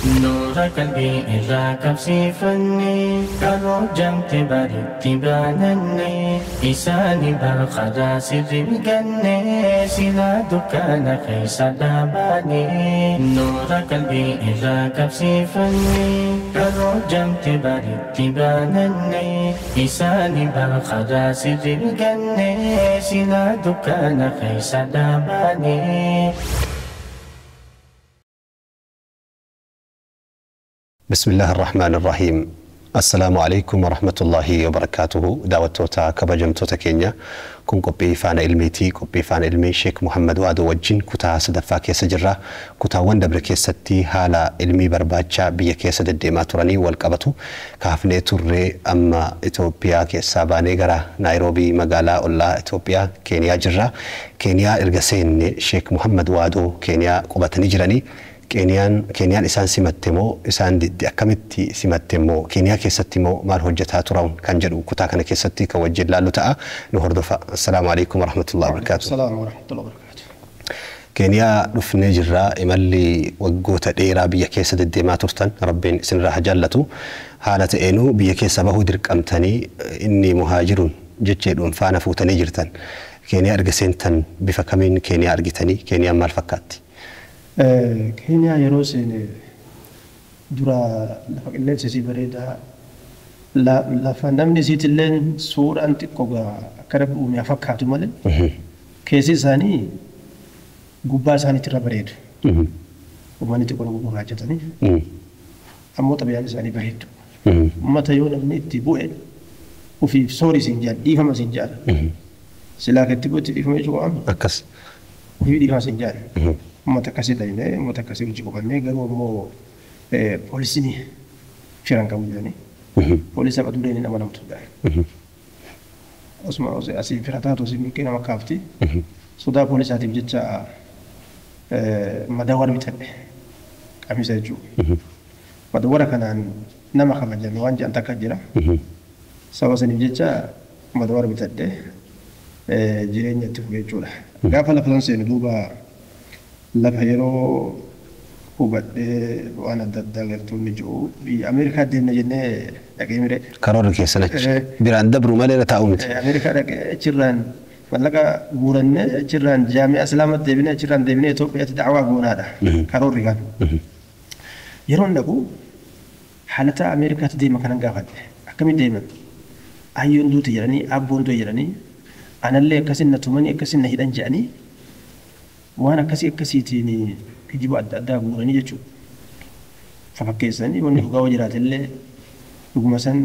Nuura qalbii irraa qabsiifanne, karoo jamte baritti baananne, isaani barqadaa sirri ganne, silaa dukkaana keessa dhaabaane. Nuura qalbii irraa qabsiifanne, karoo jamte baritti baananne, isaani barqadaa sirri ganne, silaa dukkaana keessa dhaabaane. بسم الله الرحمن الرحيم. السلام عليكم ورحمة الله وبركاته. دعوتوتا كبجمتوتا كينيا كن قبي فانا علميتي قبي فانا علمي شيخ محمد وادو وجين كتا سدفا كيس جرا كتا وندبر كيستي هالا علمي برباچا بيا كيس دديما تراني والقبتو كافني تري أما إثيوبيا كيسا باني غرا نيروبي مغالا أولا إثيوبيا كينيا جرا كينيا إرغسين شيخ محمد وادو كينيا قبتني جراني Keeniyaan isaan simatte moo isaan didde akkamitti simatte moo Keeniyaa keessatti moo maal hojjetaa turan kan jedhu kutaa kana keessatti kan wajjin laallu ta'a nu hordofa. Assalaamu alaikum warahmatullahi wabarakatuh. Assalaamu warahmatullahi wabarakatuh. Keeniyaa dhufnee jirra imalli waggoota dheeraa biyya keessa deddeemaa turtan Rabbiin isinirraa haa jaallatu. Haala ta'eenuu biyya keessa bahuu dirqamtanii inni muhaajiruun jecheedhuun faana fuutanii jirtan. Keeniyaa erga seentan bifa kamiin Keeniyaa argitanii Keeniyaan maal fakkaatti? Keeniyaa yeroo seene dura lafa qilleensa isii bareedaa lafa namni isiitillee suuraan xiqqoo akka rabbi uume haa fakkaatu malee keessi isaanii gubbaa isaaniitti irra bareedu. Uummanni xiqqoon gurraachatanii ammoo xabiyaan isaanii bareeddu. Uummata yoo namni itti bu'e ofiif soori siin jedhan dhiifama siin jedhan. Silaa keetti bu'e itti dhiifama jechuu qabamu. Akkas. Ofiif dhiifama siin jedhan. Uummata akkasii ta'inee uummata akkasii hojii qophaa'ee garuu ammoo poolisiin firan qabu jedhanii poolisii akka dureen nama namtu ta'e. Osuma asii fira taatu asii miqqee nama kaafti. Sodaa poolisaatiif jecha madawwara bitadhe qamisa jechuudha. Madawwara kanaan nama kabajame waan jedhan takka jira. Saba saniif jecha madawwara bitadhe jireenya itti fufe jechuudha. Gaafa lafa san seenu duuba lafa yeroo hubadhee waan adda addaa gartuun jiru biyya Ameerikaa deemna jennee dhaqee mire. Karoorri keessan achi biraan dabru malee irra taa'u miti. Ameerikaa dhaqee achirraan mallaqa guurannee achirraan jaami'a Islaamatti deebinee achirraan deebinee Itoophiyaatti da'awaa goonaadha karoorri kan. Yeroon dhaqu haalata Ameerikaatti deema kanan gaafadhe akkamiin deeman ayyoon duute jedhanii abboon du'e jedhanii anallee akkasin na tumanii akkasin na hidhan jedhanii waan akkasii akkasiitiin kijiba adda addaa guuranii jechuudha. Fakkeessanii wanni dhugaa yoo jiraate illee dhuguma san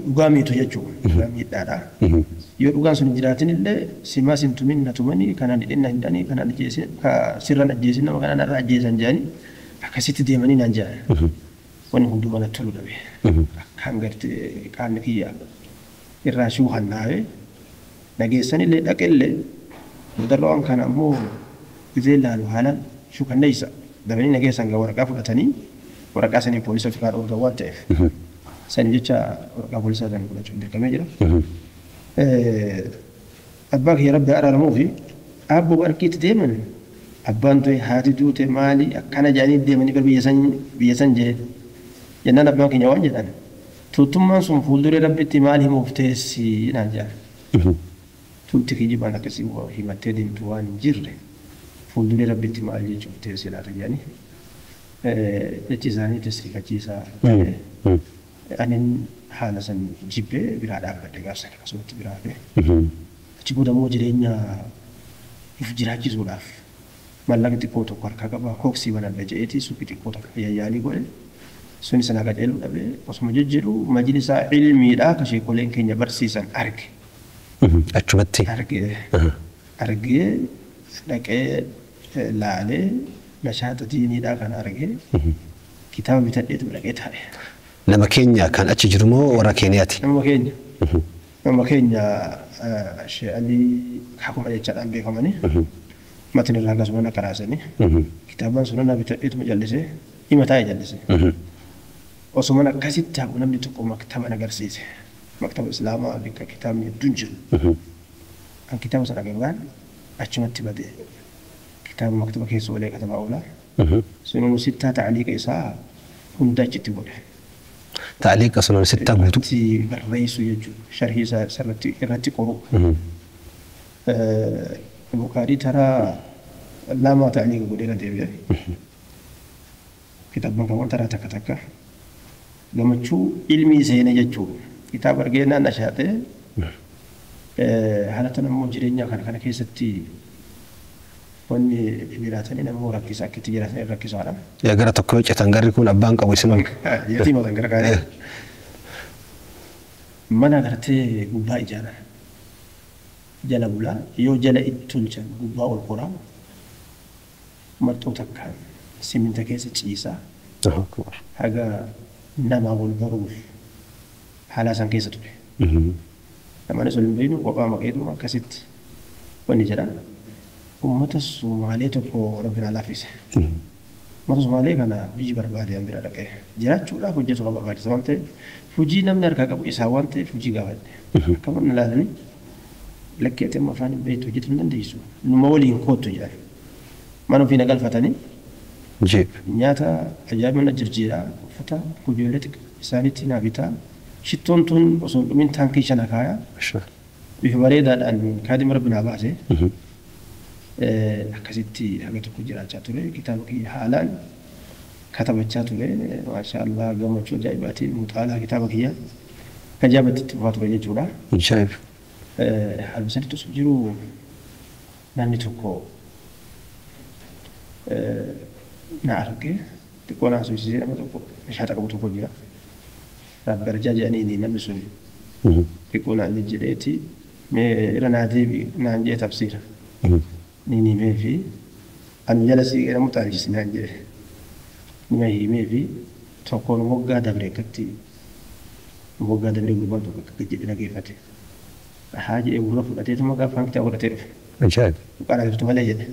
dhugaa miitu jechuudha. Dhugaa miidhaadha. Yoo dhugaan sun hin jiraatin illee simaa sin tumin na tumanii kanaan hidhin na hidhanii kanaan ajjeesin sirraan ajjeesin nama kanaan irraa ajjeesan jedhanii akkasitti deemanii naan jedhan. Wanni hunduu natti tolu dhabe. Akkaan gartee qaamni kiyya irraa shuuhannaa'e dhageessan illee dhaqe illee mudarra waan kana ammoo gisee laalu haalaan shuukanneessa dabanii nageessan gaa waraqaa fudhatanii waraqaa sanii poolisii ofirraa dhoorgan waan ta'eef sanii jecha waraqaa poolisaa sana fudhachuun dirqamee jira. Abbaa kiyya rabbi araaramuu fi aabboo barkiitti deeman abbaan du'e haati duute maali akkana jedhanii deemanii gara biyya san jee jennaan abbaan keenya waan jedhan tuuttummaan sun fuulduree rabbitti maal himuuf teessi naan jedhan. Tuutti kijibaan akkasii himattee deemtu waan hin jirre fuulduree rabbitti maal jechuuf teessi laata jedhanii jechi isaanii tasrifachiisaa ta'e anin haala san jibbee biraa dhaabbadhe gaafsan akkasumatti biraa hafe. Achi booda immoo jireenya if jiraachisuudhaaf mallaqa xiqqoo tokko harkaa qaba kooksii banadha jedheeti suuqii xiqqoo takka yayyaalii godhe sun sana qajeeluu dhabe osuma jejjedhu majlisa ilmiidhaa ka sheekoleen keenya barsiisan arge. Achumatti. Argee dhaqee laalee nashaata diiniidhaa kana argee kitaaba bitadheetu dhaqee taa'e. Nama keenya kan achi jiru moo warra Keeniyaati? Nama keenya. Nama keenya Sheekh Alii Hakuma jechaadhaan beekamanii matiin irraa akkasuma karaasanii kitaabaan sunana bitadheetuma jallisee hima taa'e jallisee. Osuma akkasitti taa'u namni tokko maktaba agarsiise. Maktaba Islaamaa bakka kitaabni hedduun jiru. Kan kitaaba sana agarraan achumatti badee kitaaba maktaba keessa oolee katabaa oola. Sunuu sittaa ta'aliiqa isaa Hunda achitti godhe. Ta'liiqa sunan sittaa guutuu. Irratti barreessu jechuudha. Sharhii isaa irratti qoru. Bukaarii taraa lama ta'liiqa godhee na deebi'e. Kitaabban kan taraa takka takka. Gammachuu ilmii seene jechuudha. Kitaaba argeenaan ashaatee haala tan ammoo jireenya kana keessatti wanni jiraatanii namoo rakkisa akka itti jiraatanii rakkisaadha. Yaa gara tokko yoo cetan garri kun abbaan qabu isin ol. Yatiima kan gara kaanii. Mana gartee gubbaa ijaaran. Jala bulaa yoo jala itti tolchan gubbaa ol koraa marxoo takka siminta keessa ciisaa haga nama wal baruuf haala san keessa ture. Namani sun hin beeknu kophaa maqeetuma akkasitti wanni jedhan. Uummata Sumaalee tokko Rabbi naa laaffise. Uummata Sumaalee kana hojii barbaade an bira dhaqee jiraachuudhaaf hojjetu qaba barbaachisa waan ta'eef hojii namni harkaa qabu isaa waan ta'eef hojii gaafadhe. Akka wanni ilaalanii lakkee ati amma afaan hin beektu hojjetuu hin dandeessu. Numa waliin koottu jedhan. Mana ofii na galfatanii nyaata ajaa'iba na jirjiiraa uffata ijoollee isaaniitti naa bitaa shittoon tun osoo hin dhumin taankii shana kaayaa bifa bareedaadhaan kaadima Rabbi naa baase. Akkasitti haga tokko jiraachaa ture kitaaba kiyya haalaan katabachaa ture maashaallah gammachuu ajaa'ibaatiin muxaalaa kitaaba kiyya kan jaabatti itti fufaa ture jechuudha. Ajaa'ib. Haaluma sanitti osoo jiru namni tokko na arge xiqqoo na haasofsiisee nama tokko meeshaa qabu tokko jira. Rabbi arjaa jedhanii namni sun xiqqoo na jedheeti mee irra naa deebi naan jedhe tafsiira. Ni himee fi ani jala siqee nama xaalchisi naan jedhe. Nima himee fi tokkoon moggaa dabre akkatti moggaa dabre gurbaan tokko akka jedhe dhageeffate. Haa jedhee gurra fudhateetuma gaafa kitaaba fudhatee dhufe. Ajaa'ib. Qaraabiftu malee jedhe.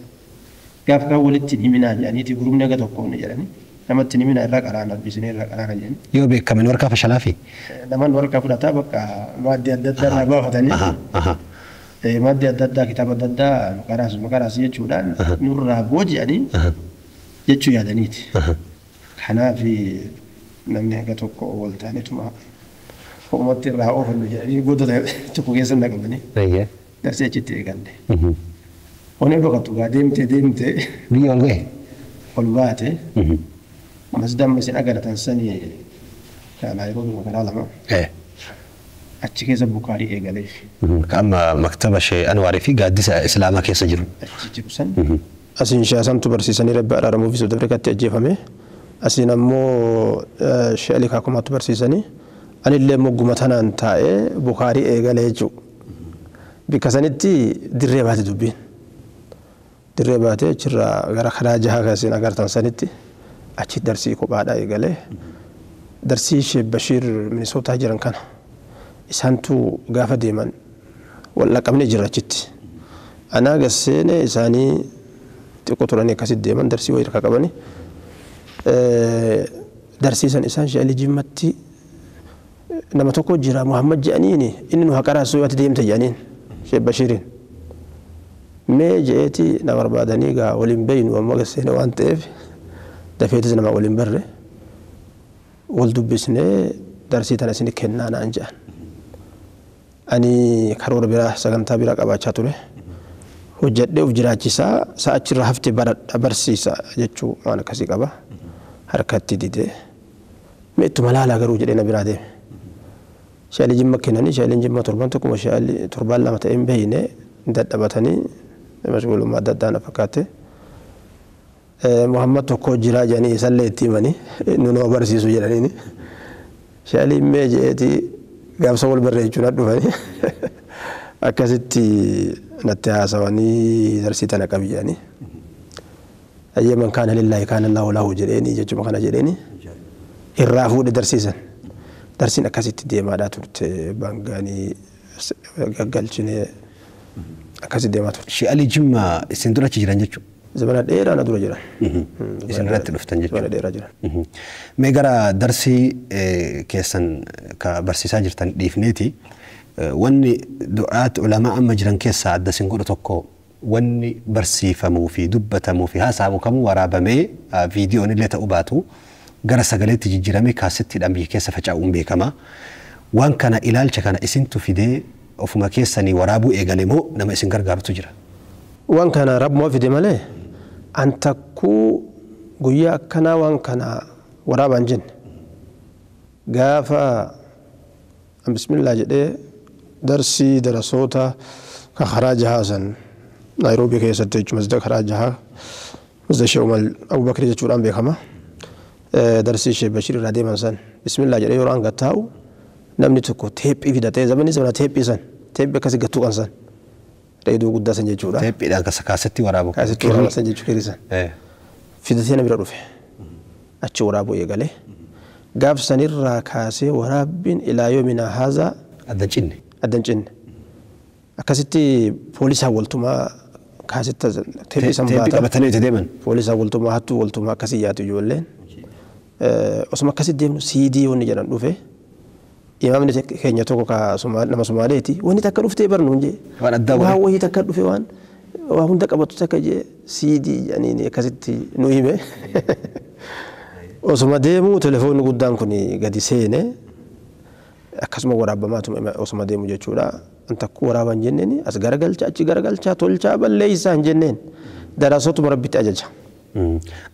Gaafa kaan walitti himinaa jedhaniiti gurubni aga tokko ni jedhani. Namatti himinaa irraa qaraana dubbisnee irraa qaraana jedhani. Yoo beekaman warqaa fashalaa fi. Namoonni warqaa fudhataa bakka maaddii adda addaa irraa baafatanii. Maaddii adda addaa kitaaba adda addaa maqaraas jechuudhaan nurraa booji'anii jechuu yaadaniiti. Kanaaf namni haga tokko wal taaneetuma ho'umatti irraa oofannu jedhanii gootota tokko keessa naqamanii. Darsee achitti eegalle. Onee boqotu gaa deemtee deemtee. Biyya ol ga'e. Ol baate. Masdaan isin agartan sanii Naayiroobii karaa lama. Achi keessa Bukaarii eegaleef. Amma maktaba Shee Anwaarii fi gaaddisa Islaamaa keessa jiru. Achi jiru san. Asiin Shaasantu barsiisanii Rabbi araaramuu fi Suud Afrikaatti ajjeefame. Asiin ammoo Shee Alii Kaakumaatti barsiisanii. Anillee mogguma tanaan taa'ee Bukaarii eegalee jechuudha. Bikka sanitti dirree baate dubbiin. Dirree baatee achirraa gara karaa jaha kan isin agartan sanitti achi darsii kophaadhaa eegalee. Darsii Shee Bashiir Minisootaa jiran kana isaantu gaafa deeman wal laqabnee jira achitti. Anaa gasseenee isaanii xiqqoo turanii akkasitti deeman darsii wayii harkaa qabanii. Darsii san isaan Shee Alii Jimmatti nama tokko jira Muhammad jedhaniini inni nu haqaraasuu yoo ati deemte jedhaniin Shee Bashiiriin. Mee je'eeti na barbaadanii gaa waliin beeynu amma gasseene waan ta'eef dafeetis nama waliin barre wal dubbisnee darsii tana isin kennaa naan jedhan. Ani karoora biraa sagantaa biraa qabaachaa ture. Hojjedhee of jiraachisaa sa'achirra hafte baradha barsiisa jechuu waan akkasii qaba. Harkatti didee. Mee ittuma laalaa garuu jedhee na biraa deeme. Shee Alii Jimma kennanii Shee Aliin Jimma torban tokkuma Shee Alii torbaan lama ta'ee hin beeyne dadhabatanii mashgulummaa adda addaa na fakkaate. Muhammad tokko jiraa jedhanii isallee itti himanii nu nama barsiisu jedhaniini. Shee Aliin mee je'eeti gaafsa wal barreechuu na dhufanii akkasitti natti haasawanii darsii tana qabi jedhanii. Ayyee man kaana lillaahi kaana Allaahu lahu jedheeni jechuma kana jedheeni irraa fuudhe darsiisan. Darsiin akkasitti deemaadhaa turte baangaanii gaggalchinee akkasitti deemaa turte. Shee Alii Jimma isin dura achi jiran jechuudha. Zamana dheeraa na dura jiran. Isin irratti dhuftan jechuudha. Zamana dheeraa jiran. Mee gara darsii keessan ka barsiisaa jirtan dhiifneeti wanni du'aat ulamaa amma jiran keessaa adda isin godhu tokko wanni barsiifamuu fi dubbatamuu fi haasa'amu kamuu waraabamee viidiyoon illee ta'uu baatu Gara sagaleetti jijjiiramee kaasettiidhaan biyya keessa faca'uun beekama. Waan kana ilaalcha kana isintu fidee ofuma keessanii waraabuu eegale moo nama isin gargaarutu jira? Waan kana rabbuma fide malee an takkuu guyyaa akkanaa waan kana waraabaan jenne gaafa an bismillaa jedhee darsii darasoota ka karaa jahaa san Naayiroobii keessatti jechuun masjida karaa jahaa masjida Sheekh Umar Abubakar jechuudhaan beekama. Darsii Sheekh Bashir irraa deeman san bismillaa jedhee yeroo an gattaa'u namni tokko teephii fidatee zamanni zamana teephii san teephii akkasii gattuu kan san reeduu guddaa san jechuudha. Teephiidhaan kaasetti waraabu. Kaasetti waraabu san jechuu kirisan. Fidatee na bira dhufe achi waraabuu eegale gaaf sanirraa kaasee waraabbiin ilaa yoominaa haazaa Addan cinne. Addan cinne. Akkasitti poolisaan waltumaa kaasetta teephii san Teephii baata. Qabatanii itti deeman. Poolisaan waltumaa hattuu waltumaa akkasii yaatu ijoolleen. Osuma akkasitti deemnu CD wanni jedhan dhufe. Imaamni keenya tokko ka nama Somaaleeti wanni takka dhuftee barnu jee. Waan addaa Waan wayii. Wayii takka dhufe waan waa hunda qabatu takka jee CD jedhaniin akkasitti nu hime. Osuma deemuu telefoonni guddaan kun gadi seene akkasuma waraabamaatuma osuma deemu jechuudha. An takkuu waraaban jenneen as garagalcha achi garagalcha tolchaa balleessaa hin jenneen darasootuma rabbitti ajaja.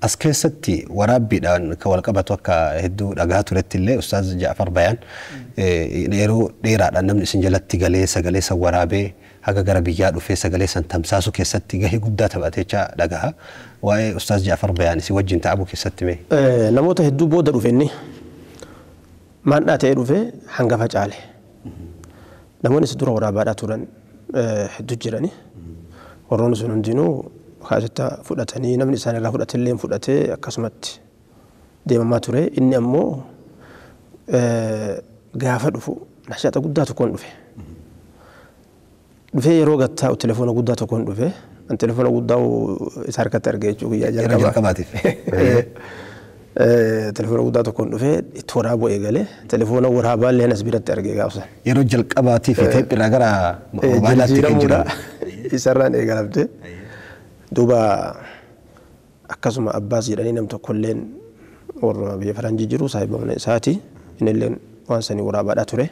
As keessatti waraabbiidhaan kan wal qabatu akka hedduu dhagaa turetti illee Ustaaz Jaafar Bayaan yeroo dheeraadhaan namni isin jalatti galee sagalee san waraabee haga gara biyyaa dhufee sagalee san tamsaasu keessatti gahee guddaa taphatee dhagaha. Waa'ee Ustaaz Jaafar Bayaan isin wajjin ta'amu keessatti mee? Namoota hedduu booda dhufe inni maandhaa ta'ee dhufe hangafa caale. Namoonni isa dura waraabaadhaa turan hedduu jirani. Warroonni sun hundinuu kaasetta fudhatanii namni isaan irraa fudhate illee fudhatee akkasumatti deemamaa ture. Inni ammoo gaafa dhufu nashaata guddaa tokkoon dhufe. Dhufee yeroo gattaa'u telefoona guddaa tokkoon dhufe. An telefoona guddaa isa harkatti arge jechuu guyyaa Yeroo jalqabaa. Jalqabaatiif. Telefoona guddaa tokkoon dhufee itti waraabuu eegale. Telefoona waraabaa illee as biratti arge gaafsan. Yeroo jalqabaatiif teephiirraa gara moobaayilatti kan Jijjiiramuudha. jiran. Isarraan eegalamte. Duuba akkasuma abbaas jedhanii nam tokkolleen warra biyya faranjii jiru saahiba mana isaati. Innilleen waan sanii waraabaadhaa ture.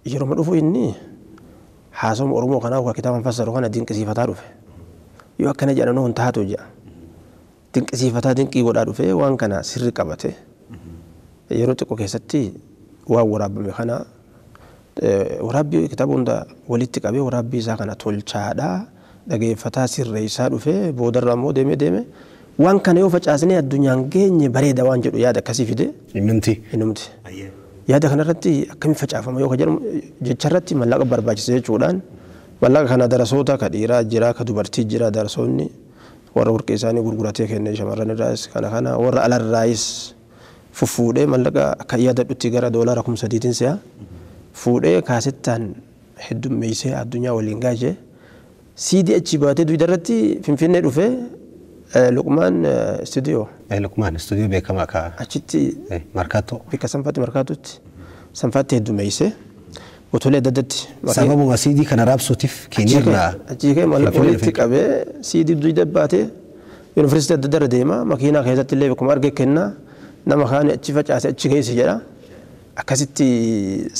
Yeroo dhufu inni haasawuma Oromoo kanaa waa kitaaba fassaru kana dinqisiifataa dhufe. Yoo akkana jedhan hin taatu jedha. Dinqisiifataa dinqii godhaa dhufe waan kana sirri qabate. Yeroo xiqqoo keessatti waan waraabame kana waraabbii kitaaba hunda walitti qabee waraabbii isaa kana tolchaadhaa dhageeffataa sirreessaa dhufe boodarra immoo deemee deeme waan kana yoo facaasnee addunyaan geenye bareeda waan jedhu yaada akkasii fide. Innumti. Innumti. Yaada kanarratti akkamiin facaafama yoo jedhamu jecharratti mallaqa barbaachisa jechuudhaan mallaqa kana darasoota ka dhiiraa jira ka dubartii jira darasoonni warra warqee isaanii gurguratee kenne shamarran irraas kana kana warra alarraayis fuffuudhee mallaqa akka yaadadhutti gara $3,000 si'a fuudhee kaasettaan heddummeessee addunyaa waliin gaajee CD achi baatee dugdarratti Finfinnee dhufee Luqmaan istuudiyoo. Luqmaan istuudiyoo beekamaa ka. Achitti. Markaatoo. Bakka sanfaatti markaatootti sanfaatti heddummeessee botolee adda addaatti. Sababuma CD kana raabsuutiif Keeniyaarraa. Achii ka'ee mallaqa walitti qabee CD dugda baatee yuunivarsiitii adda addaa deema makiinaa keessatti illee bakkuma arge kennaa nama kaan achi facaase achi keessa jedha. Akkasitti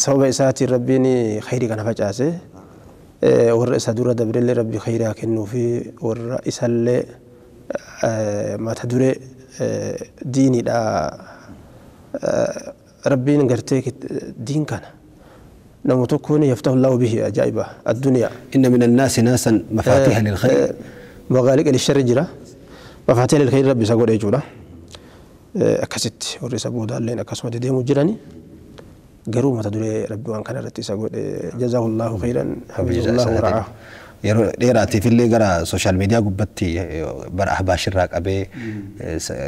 sababa isaatiin rabbiin khayrii kana facaase warra isa dura dabreellee rabbi khayrii haa kennuu fi warra isallee mata duree diiniidha rabbiin gartee diin kana nama tokkoon yaftahu Allahu bihi ajaa'iba addunyaa. Inna min annaasi naasan mafaatiha lilkhayr. Magaaliqa lisharri jira mafaatiha lilkhayr rabbi isa godhe jechuudha. Akkasitti warri isa boodaalleen akkasumatti deemuu jirani. Garuu mata duree rabbi waan kana irratti isa godhe jazaahullahu khayran hafizahullahu wara'ahu. Yeroo dheeraatiif illee gara sooshaal miidiyaa gubbatti bara ahbaashirraa qabee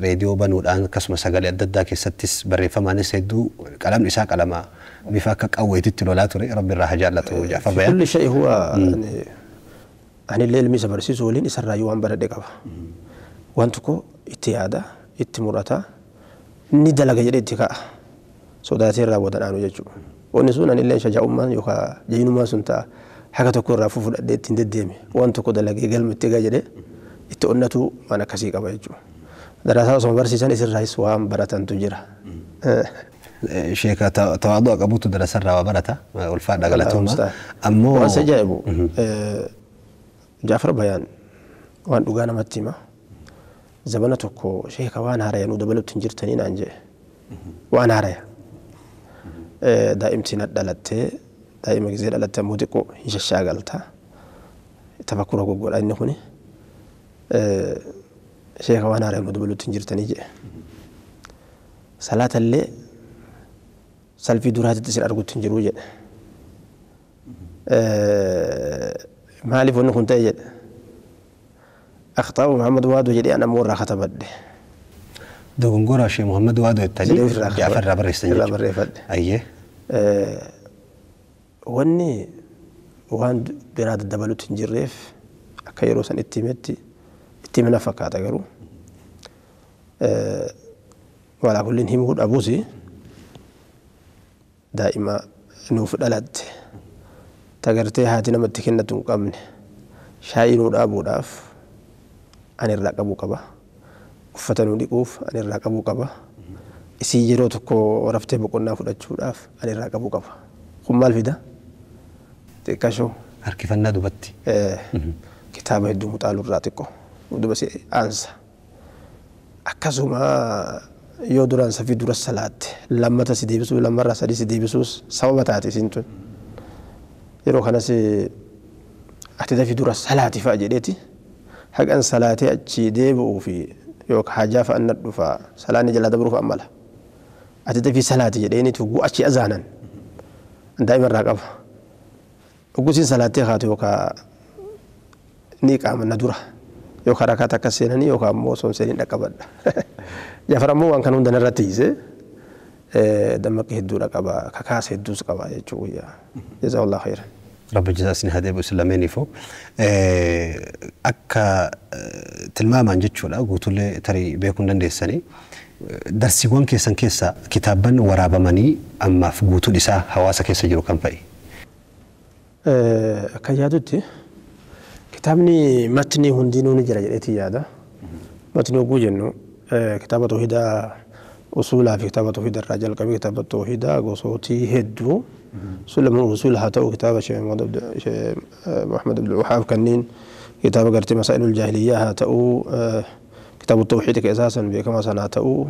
reediyoo banuudhaan akkasuma sagalee adda addaa keessattis barreeffamaanis hedduu qalamni isaa qalama bifa akka qawweetitti lolaa ture rabbi irraa haa jaallatu Jaafar Bayaan. Kulli shay huwa ani illee ilmi isa barsiisu waliin isarraayyuu waan baradhe qaba. Waan tokko itti yaada itti murata ni dalaga jedhee itti ka'a. Sodaatee irraa booda dhaanu jechuudha. Wanni sun ani illee shajaa'ummaan yookaan jayinummaan sun ta'a. Haga tokko irraa fudhadhee ittiin deddeeme waan tokko dalagee galma itti egaa jedhee itti onnatu waan akkasii qaba jechuudha. Darasaa osoo barsiisan isirraayis waan baratantu jira. Sheeka tawaaduu qabuutu darasarraa waa barata ulfaadha galatooma. Ammoo waan si ajaa'ibu Jaafar Bayaan waan dhugaa namatti hima. Zabana tokko sheeka waan haaraya nuu dabalutti hin jirtanii naan jedhe. Waan haaraya. Daa'imti na dhalattee daa'ima gisee dhalatte ammoo xiqqoo hin shashaagalta. Tafakkura goggodha inni kuni. Sheeka waan haaraya nuu dabalutti hin jirtanii jedhe. Salaatallee salfii duraatitti isin argutti hin jiruu jedhe. Maaliif wanni kun ta'e jedhe. Akhtaa'u Muhammad Waadoo jedhee an ammoo irraa katabadhe. Dogongora Sheekh Muhammad Waadoo jettanii Jaafar irraa barreessan jechuudha. Irraa barreeffadhe. Ayyee. Wanni waan biraa daddabalutti hin jirreef akka yeroo san itti himetti itti himina fakkaata garuu. Walaa kulliin himuu dhabuusi daa'ima nuuf dhalatte tagartee haati namatti kennatu hin qabne shaayii nuu dhaabuudhaaf ani irraa qabuu qaba. Uffata nuu dhiquuf ani irraa qabuu qaba. Isii yeroo tokko raftee boqonnaa fudhachuudhaaf ani irraa qabuu qaba. Kun maal fida? Xiqqashoo. Harkifannaa dubatti. Kitaaba hedduu muxaaluu irraa xiqqoo duba si aansa. Akkasuma yoo duraan safii dura salaatte lammata si deebisuu lammarraa sadii si deebisuus sababa taate isiin tun. Yeroo kanas ati dafii dura salaati fa'a jedheeti haqan salaatee achi deebi'uu fi yookaan hajaa fa'a na dhufa salaanni jalaa dabruu fa'a mala. Ati dafii salaati jedheeni tuguu achi azaanan daa'ima irraa qaba. Ogusiin salaattee kaatu yookaan ni qaama na dura yookaan rakkaata akka seenanii yookaan ammoo osoo hin seeniin dhaqqabadha. Jaafar ammoo waan kana hunda narratti hiise dammaqii hedduudha qaba kakaasa hedduus qaba jechuudha. Jazakallahu khairan. Rabbi jazaa isin haa deebisu lameeniifuu. Akka tilmaamaan jechuudha guutuullee tarii beekuu hin dandeessanii. Darsiiwwan keessan keessaa kitaabban waraabamanii ammaaf guutuun isaa hawaasa keessa jiru kan fa'i? Akka yaadutti kitaabni matni hundinuu ni jira jedheetii yaada. Matni hogguu jennu kitaaba tawhiidaa usuulaa fi kitaaba tawhiidaa irraa jalqabee kitaaba tawhiidaa gosootii hedduu سلم الوصول هاتو كتاب شيخ محمد بن الوهاب كنين كتاب قرتي مسائل الجاهلية هاتو كتاب التوحيد كأساسا بكما سناتو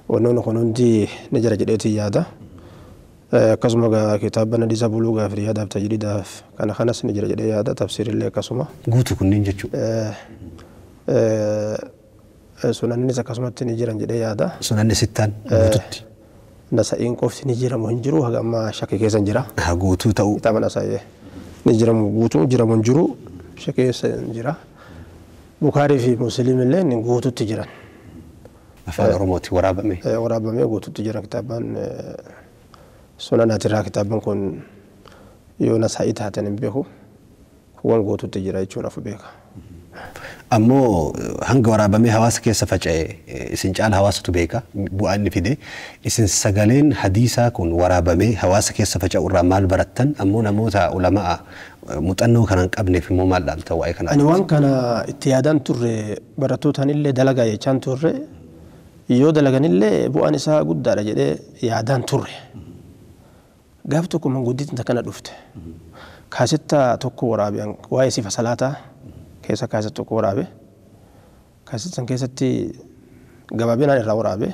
ونون خنوندي نجر جديتي يادا كسمة كتاب نديس بلوغ في رياضة تجريد كان خنس نجر جدي يادا تفسير اللي كسمة قوتو كنين جتشو سنن نسا كسمة نجر جدي يادا سنن ستان قوتو نسائين قفت نجرم هنجرو هذا ما شك كيسن جرا هقوتو تاو طبعا نسائي نجرم قوتو جرم هنجرو شك كيسن جرا بخاري في مسلم اللي نقوتو تجرا أفعل رموتي ورابمي ورابمي قوتو تجرا كتابا سنن ترى كتابا كون يونس هاي تاتن بيه هو قوتو تجرا يشونا في بيك Ammoo hanga waraabamee hawaasa keessa faca'e isin caala hawaasatu beeka bu'aa inni fide isin sagaleen hadiisaa kun waraabamee hawaasa keessa faca'u irraa maal barattan ammoo namoota ulamaa muuxannoo kana hin qabneef immoo maal dhaalta waa'ee kana? Ani waan kana itti yaadaan turre barattootaan illee dalagaa jechaan turre yoo dalagan illee bu'aan isaa guddaadha jedhee yaadaan turre. Gaaf tokko manguddittiin kana dhufte kaasetta tokko waraabeen waa'ee sifa salaataa keessa kaasetta tokko waraabe kaasetta san keessatti gabaabinaan irraa waraabe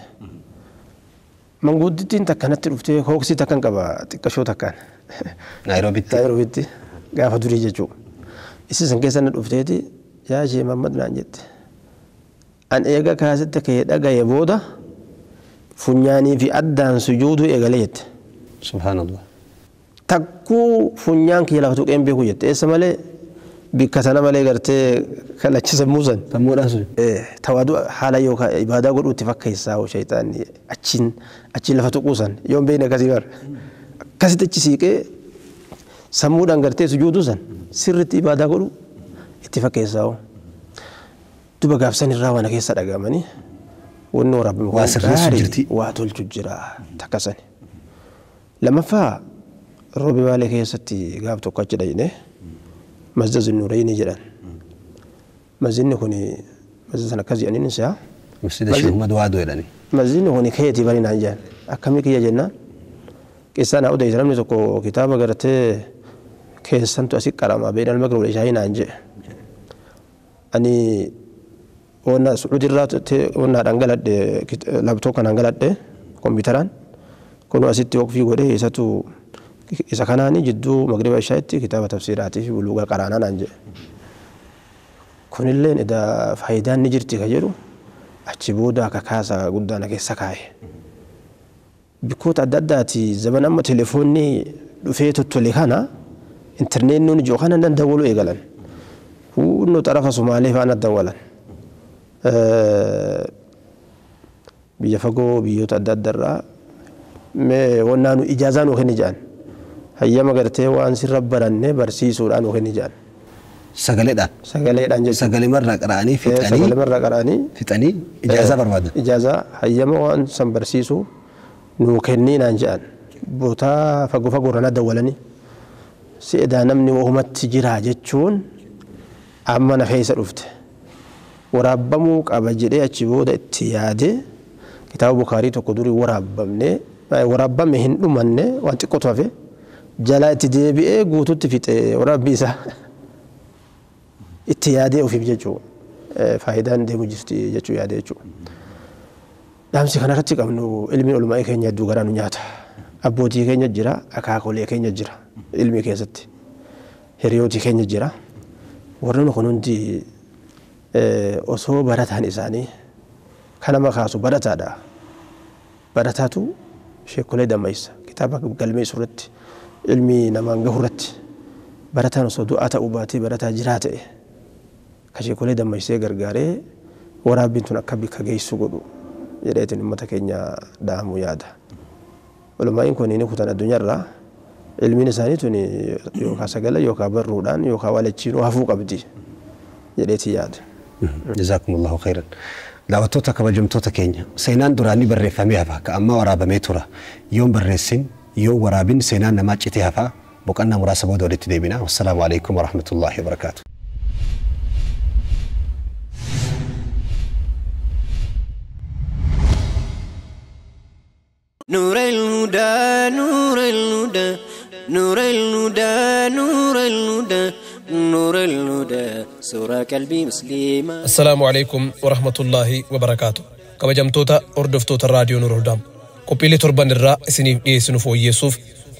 manguddittiin takkanatti dhuftee hooksii takkan qaba xiqqashoo takkaan. Naayiroobitti. Naayiroobitti gaafa durii jechuudha. Isii san keessa na dhufteeti yaa ishee Mahammad naan jette. An eega kaasetta kee dhagaye booda funyaanii fi addaan sujuuduu eegalee jette. Subhaanallah. Takkuu funyaan kiyya lafa tuqeen beeku jette eessa malee bikka sana malee gartee kalachi sammuu san. Sammuudhaan sun. Tawaadu haala yookaan ibaadaa godhuutti fakkeessaa hoo shayitaanni achiin achiin lafa tuquu san yoo hin beekne akkasii bara. Akkasitti achi siiqee sammuudhaan gartee sujuuduu san sirriitti ibaadaa godhu itti fakkeessaa hoo. Duba gaafsan irraa waan keessa dhagaamanii wanni waraabame Waa sirreessu jirti. Waa tolchu jira takka sani. Lammaffaa roobi baalee keessatti gaaf tokko achi dhaqne masjida Zunnurayni jedhan. Masjidni kun masjida sana akkas jedhaniin isaa Masjida Sheekh Muhammad Waadoo jedhani. Masjidni kun keetii bari naan jedhan. Akkamii kiyya jennaan qissaan haa odeessu namni tokko kitaaba gartee keessantu asi qarama beedhaan magriba wal ishaayii naan jedhe. Ani onna Sucuudirraa onnaadhaan galadhe laaptoo kanaan galadhe kompiitaraan kun asitti waqfii godhee isatu isa kanaani jidduu magriba ishaayitti kitaaba tafsiiraatii fi buluugaa qaraanaa naan jedhe. Kunilleen edaa faayidaan ni jirti ka jedhu achi booda akka kaasa guddaa na keessa kaa'e. Bikkoota adda addaati zaman amma telefoonni dhufee tottole kana intarneetni jiru kana nan dawwaluu eegalan. Hunnoo xarafa Sumaalee faana dawwalan. Biyya fagoo biyyoota adda addaarraa mee wannaa nu ijaazaa nuu kenni jedhan. Hayyama gartee waan sirra baranne barsiisuudhaan nuu kenni jedhan. Sagaleedhaan. Sagaleedhaan jechuudha. Sagaleemarraa qara'anii fixanii. Sagaleemarraa qara'anii. Fixanii ijaazaa barbaadan. Ijaazaa hayyama waan san barsiisu nuu kennii naan jedhan. Bootaa fagoo fagoorra na dawwalanii. Si'edaa namni wahumatti jira jechuun amma na keessa dhufte. Waraabbamuu qaba jedhee achi booda itti yaade kitaaba Bukaarii tokko durii waraabbamne waraabbame hin dhumanne waan xiqqootu hafe jalaa itti deebi'ee guututti fixe waraabbii isaa. Itti yaadee ofiif jechuudha. Faayidaan deemu jirti jechuu yaadee jechuudha. Dhaamsi kanarratti qabnu ilmi olmaa'ee keenya hedduu garaa nu nyaata. Abbootii keenya jira, akaakolee keenya jira ilmi keessatti. Hiriyootii keenya jira. Warreen kun hundi osoo barataan isaanii kan nama kaasu barataadha. Barataatu sheekolee dammaysa kitaaba galmeessu irratti ilmi namaan gahu irratti barataan osoo du'aa ta'uu baatee barataa jiraa ta'e ka sheekolee dammaysee gargaaree waraabbiin tun akka bikka geessu godhu jedheetiin uummata keenya dhaamuu yaada. Olmaa'iin kun ni kutan addunyaarraa ilmiin isaanii tun yookaan sagalee yookaan barruudhaan yookaan walachiinuu hafuu qabdi jedheetii yaada. Jazaakumullahu khairan. Daawwattoota kabajamtoota keenya seenaan duraanii barreeffamee hafa ka amma waraabamee tura yoon barreessin yoo waraabin seenaan namaa citee hafa boqonnaa muraasa booda walitti deebina. Wassalaamu alaikum warahmatullaahi wabarakaatu. نور الهدى نور الهدى نور الهدى نور الهدى نور الهدى سورة قلبي مسلمة. السلام عليكم ورحمة الله وبركاته. كبجمتوتا أردفتوتا راديو نور الهدى قبيلة تربان الرا سنيف إيسنفو يسوف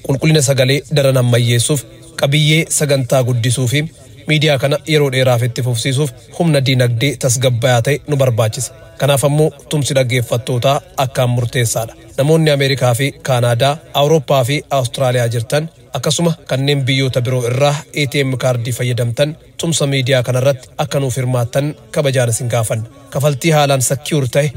قل قلنا سجالي درنا ما يسوف قبية سجنتا قدسوفي miidiyaa kana yeroo dheeraaf itti fufsiisuuf humna diinagdee tasgabbaa'aa ta'e nu barbaachisa. Kanaaf ammoo tumsi dhaggeeffattootaa akkaan murteessaadha. Namoonni Ameerikaa fi Kaanaadaa, Awurooppaa fi Awustiraaliyaa jirtan akkasuma kanneen biyyoota biroo irraa ATM kaardii fayyadamtan tumsa miidiyaa kanarratti akka nuuf hirmaattan kabajaan isin gaafanna. Kafaltii haalaan sakkiyuur ta'e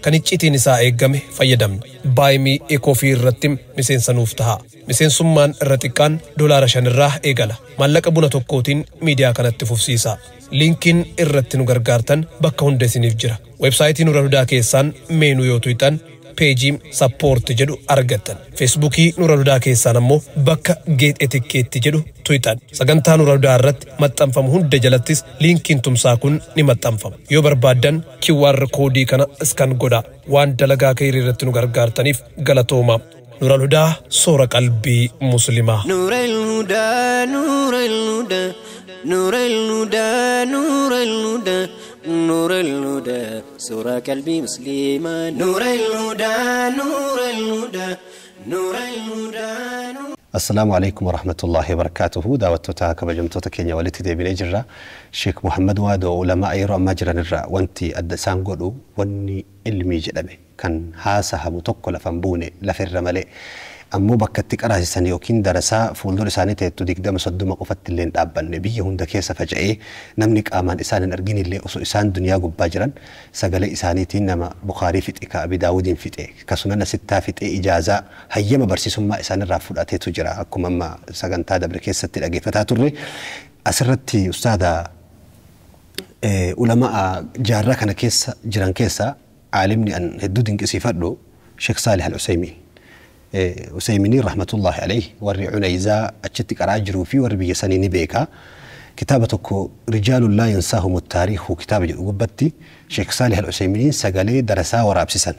kan icciitiin isaa eegame fayyadamna. Baayimii Ekoofii irratti miseensa nuuf ta'a. Miseensummaan irra xiqqaan $5 irraa eegala. Maallaqa buna tokkootiin miidiyaa kanatti fufsiisa. Linkiin irratti nu gargaartan bakka hunda isiniif jira. Weebsaayitii Nuura Hudaa keessaan meenuu yoo tuqxan peejii sappoorti jedhu argattan. Feesbuukii Nuura Hudaa keessaan ammoo bakka geet etikkeetti jedhu tuqxan. Sagantaa Nuura Hudaa irratti maxxanfamu hunda jalattis linkiin tumsaa kun ni maxxanfama. Yoo barbaaddan QR koodii kana iskan godhaa. Waan dalagaa keerii irratti nu gargaartaniif galatooma. Nuura Hudaa soora qalbii muslimaa. نور الهدى نور الهدى نور الهدى نور الهدى نور الهدى سورة قلبي مسلمة نور الهدى نور الهدى نور الهدى. السلام عليكم ورحمة الله وبركاته. دعوتك كبجمتك كينيا ولتي ديبني جرا شيخ محمد وادو علماء يرو أما جرا نرى وانتي أدسان قدو واني علمي جدبه كان هاسها متوكل فنبوني لفر ملي أمو بكتك أرى سنة يوكين درسا فولدر سنة تديك دم صدوم قفت اللي نتقبل نبي هند كيس فجأة نملك أمان إنسان أرجين اللي أصو إنسان دنيا جباجرا سجل إنسانيتين نما بخاري في إك أبي داود في إك كسنة ستة في إجازة هيا ما برسي ثم إنسان الرافض أتي تجرا أكم أما سجن تاد بركيس ستة أجي فتاتوري أسرتي أستاذة علماء جارة كان كيس جيران كيسة علمني أن هدودين كسيفات له شيخ صالح العثيمين عثيمين رحمة الله عليه وري عنيزة أتشتك أراجرو في وري بيساني نبيكا Kitaaba tokko Rijaalun laa yansaahumu taariikhu kitaaba jedhu gubbatti Sheek Saalih Al-Usaymiin sagalee darasaa waraabsisan.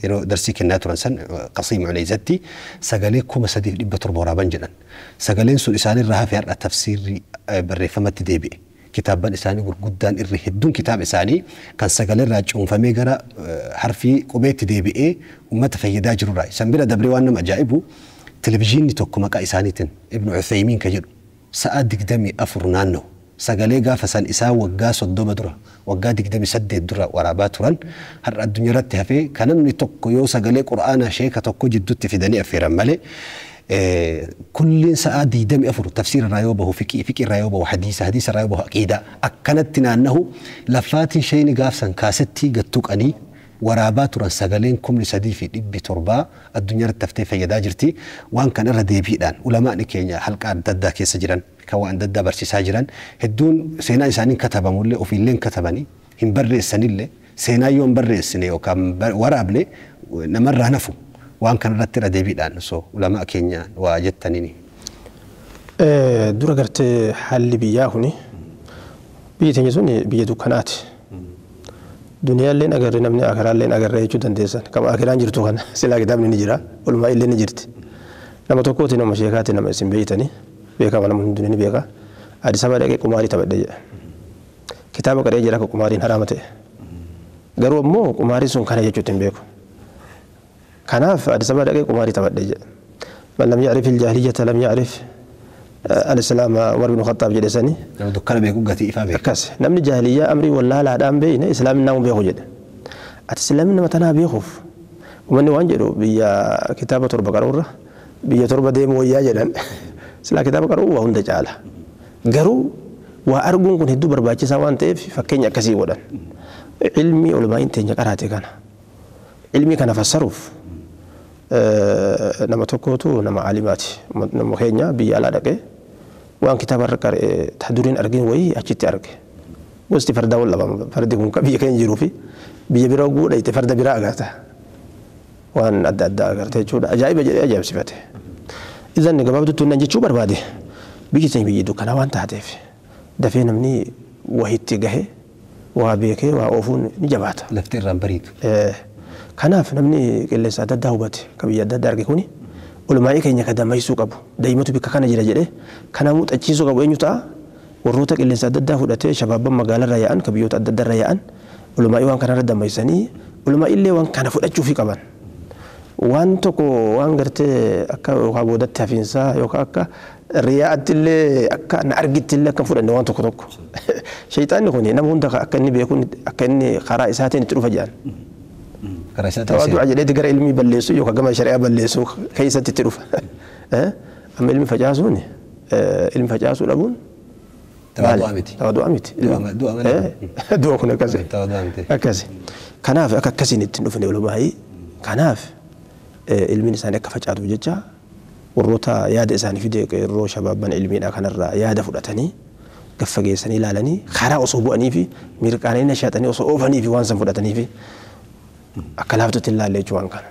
Yeroo darsii kennaa turan san Qasiim Unayzatti sagalee 3700 waraaban jedhan. Sagaleen sun isaanirraa hafe har'a tafsiirri barreeffamatti deebi'e. Kitaabban isaanii gurguddaan irri hedduun kitaaba isaanii kan sagalee irraa cuunfamee gara harfii qubeetti deebi'ee uummata fayyadaa jirurraa. San bira dabree waan nama ajaa'ibu televizyiinni tokko maqaa isaaniitiin Ibnu Uthaymiin ka jedhu sa'a 24 naanna'u. Sagalee gaafa san isaa waggaa 30 dura waggaa 28 dura waraabaa turan har'a addunyaa irratti hafee kan namni tokko yoo sagalee qura'aanaa sheeka tokko jidduutti fidanii affeeran malee kulliin sa'a 24 tafsiira irraa yoo bahu fiqii fiqii irraa yoo bahu hadiisa hadiisa irraa yoo bahu aqiidaa akkanatti naannahu laffaatiin sheeyni gaafsan kaasettii gattuqanii waraabaa turan sagaleen 3700 addunyaa irratti haftee fayyadaa jirti. Waan kan irra deebiidhaan ulamaani keenya halqa adda addaa keessa jiran kan waan adda addaa barsiisaa jiran hedduun seenaa isaaniin katabamullee ofiillee katabanii hin barreessanillee seenaa yoo hin barreessine yookaan waraabne namarraa nafu waan kan irratti irra deebiidhaan osoo ulamaa keenya waa jettaniini. Dura gartee haalli biyyaa kuni biyyi teenya sun biyya dukkanaati. Duniyaalleen agarre namni akiraalleen agarre jechuu dandeessan. Kama akiraan jirtu kana silaa kitaabni ni jira walumaa illee ni jirti. Nama tokkooti nama sheekaati nama isin beeytanii beekama nama hundinuu ni beeka. Addis Ababa dhaqee qumaarii taphadhe jedha. Kitaaba qaree jira akka qumaariin haraama ta'e. Garuu ammoo qumaarii sun kana jechuutti hin beeku. Kanaaf Addis Ababa dhaqee qumaarii taphadhe jedha. Man lam ya'rif al-jaahiliyyata lam ya'rif al-islaama Umar bin Khattaab jedhe sani. Nama dukkana beeku gatii ifaa beeka. Akkas namni jaahiliyyaa amrii wallaalaadhaan beekne islaamin nama beeku jedhe. Ati islaamin nama tanaa beekuuf uummanni waan jedhu biyya kitaaba torba qaruurra biyya torba deemu wayyaa jedhan silaa kitaaba qaruu waa hunda caala. Garuu waa arguun kun hedduu barbaachisaa waan ta'eef fakkeenya akkasii godhan. Ilmi olmaa'iin teenya qaraate kana. Ilmi kana fassaruuf nama tokkotu nama alimaati. Nama keenya biyya alaa dhaqee waan kitaaba irra qara'e ta duriin argin wayii achitti arge. Gosti fardaa wal lama fardi kun biyya keenya jiruu fi biyya bira guudhayte farda biraa agarta. Waan adda addaa agarte jechuudha. Ajaa'iba jedhee ajaa'ibsifate. Idan gabaabduutti nan jechuu barbaade biyyi teenya biyya dukkanaa waan taateef dafee namni wahitti gahe waa beekee waa oofuun ni jabaata. Lafti irraan bariitu. Kanaaf namni qilleensa adda addaa hubate kan biyya adda addaa arge kuni olmaa'ii keenya kan dammaysuu qabu daa'imatu bikka kana jira jedhee kana muuxachiisuu qabu eenyu ta'a warroota qilleensa adda addaa fudhatee shabaabban magaalarra yaa'an kan biyyoota adda addaarra yaa'an olmaa'ii waan kanarra dammaysanii olmaa'ii illee waan kana fudhachuufii qaban. Waan tokko waan gartee akka yookaan boodatti hafiinsaa yookaan akka riyaa'atti illee akka na argitti illee akka fudhanne waan tokko tokko. Shayxaanni kun nama hunda akka inni beeku akka inni karaa isaatiin itti dhufa jedhan. Karaa isaatiin Tawadu'a jedheeti gara ilmii balleessu yookaan gama shari'aa balleessu keessatti itti dhufa. Amma ilmi facaasuun ilmi facaasuu dhabuun Tawadu'a miti. Tawadu'a miti. Du'a malee. Du'a kun akkasi. Tawadu'a miti. Akkasi. Kanaaf akka akkasiin itti hin dhufne olumaayii kanaaf ilmiin isaanii akka facaatuuf jecha warroota yaada isaanii fide qeerroo shabaabban ilmiidha kanarraa yaada fudhatanii gaffageessanii ilaalanii karaa osoo bu'anii fi mirqaananii nashaatanii osoo oofanii fi waan san fudhatanii fi akka laaftutti hin laalle jechuu waan kana.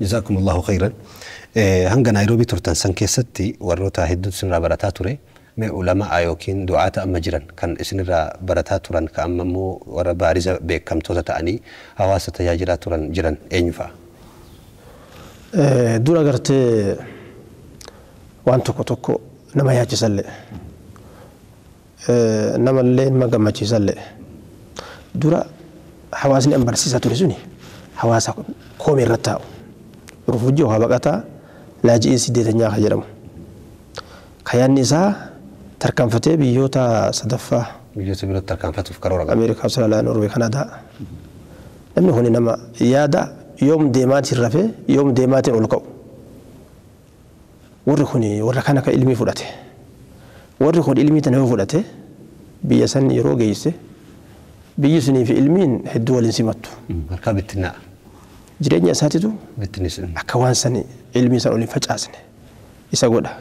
Jazaakumullahu khayran. Hanga Naayiroobii turtan san keessatti warroota hedduutu isinirraa barataa ture. Mee ulamaa yookiin du'aata amma jiran kan isinirraa barataa turan kan amma immoo warra baariza beekamtoota ta'anii hawaasa tajaajilaa turan jiran eenyu fa'a? Dura gartee waan tokko tokko nama yaachisallee namallee nama gammachiisallee dura hawaasni an barsiisaa ture suni hawaasa koomee irratti taa'u. Rufujii yookaan baqataa laaji'ii siddeetanyaa kan jedhamu. Kayaanni isaa tarkaanfatee biyyoota sadaffaa Biyyoota birootti tarkaanfatuuf karoora qaba. Ameerikaa, Awustiraaliyaa, Noorwee, Kanaadaa. Namni kun nama yaada yoom deemaatiin rafee yoom deemaatiin ol ka'u. Warri kun warra kana kan ilmii fudhate. Warri kun ilmii tana yoo fudhate biyya san yeroo geesse biyyi sunii fi ilmiin hedduu waliin simattu. Harkaa bittinnaa'a. Jireenya isaatitu Bittinnis. akka waan san ilmii san oliin facaasne isa godha.